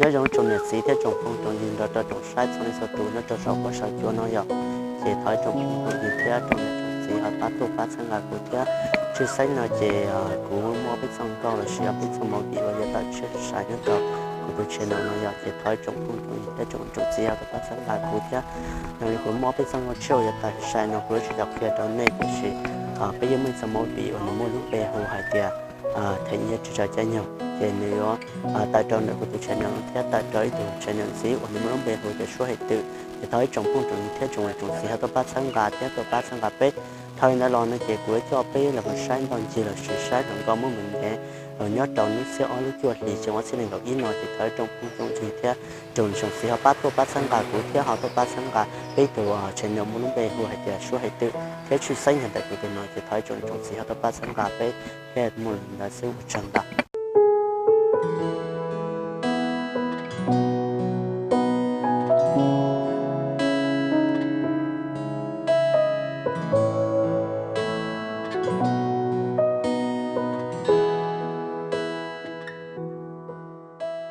Nyob zoo tsoom niam txiv thiab tsoom phooj tsoom ywg nrog rau tsoom saib txhua leej txhua tus nyob rau saum huab saum cua no yom. Ces thov ib tsoom phooj tsoom ywg thiab tsoom niam tsoom txiv ho pab tuaj pab txhawb nqa kuv thiab. Tshwj xeeb no ces kuv muaj peb txoj nkauj los sis yog peb txoj movie uas yuav tawm tshiab sai nyob rau kuv tus channel no yom, ces thov ib tsoom phooj tsoom ywg thiab tsoom tsoom txiv ho tuaj pab txhawb nqa kuv thiab. Yog li kuv muaj peb txoj nkauj tshiab uas yuav tawm sai no kuv yuav tsis tau qhia rau nej, tiam sis peb yeej muaj ib txoj movie uas nws muaj lub npe hu hais tias Theem Nyiaj Ris Tso Caij Nyoog, ces nws yuav tawm rau ntawm kuv tus channel no thiab tawm rau ib tug channel ntxiv uas nws muaj lub npe hu tias Suab Hais Twm. Ces thov ib tsoom phooj tsoom ywg thiab tsoom niam tsoom txiv ho tuaj pab txhawb nqa thiab tuaj pab txhawb nqa peb. Dhau li ntawd los no ces kuv yuav coj peb los mus saib ntau ncig los sis saib hluas nkauj Hmoob mus ntev los nyob rau hnub xiab ob lub cuaj hlis xyoo ob txhiab nees nkaum ib no, ces thov ib tsoom phooj tsoom ywg thiab tsoom niam tsoom txiv ho pab tuaj pab txhawb nqa kuv thiab ho tuaj pab txhawb nqa peb tus channel muaj lub npe hu hais tias Suab Hais Twm thiab tshwj xeeb yog ntawm kuv tus no, ces thov ib tsoom niam tsoom txiv ho tuaj pab txhawb nqa peb thiab. Muaj li ntawd xwb, ua tsaug ntau.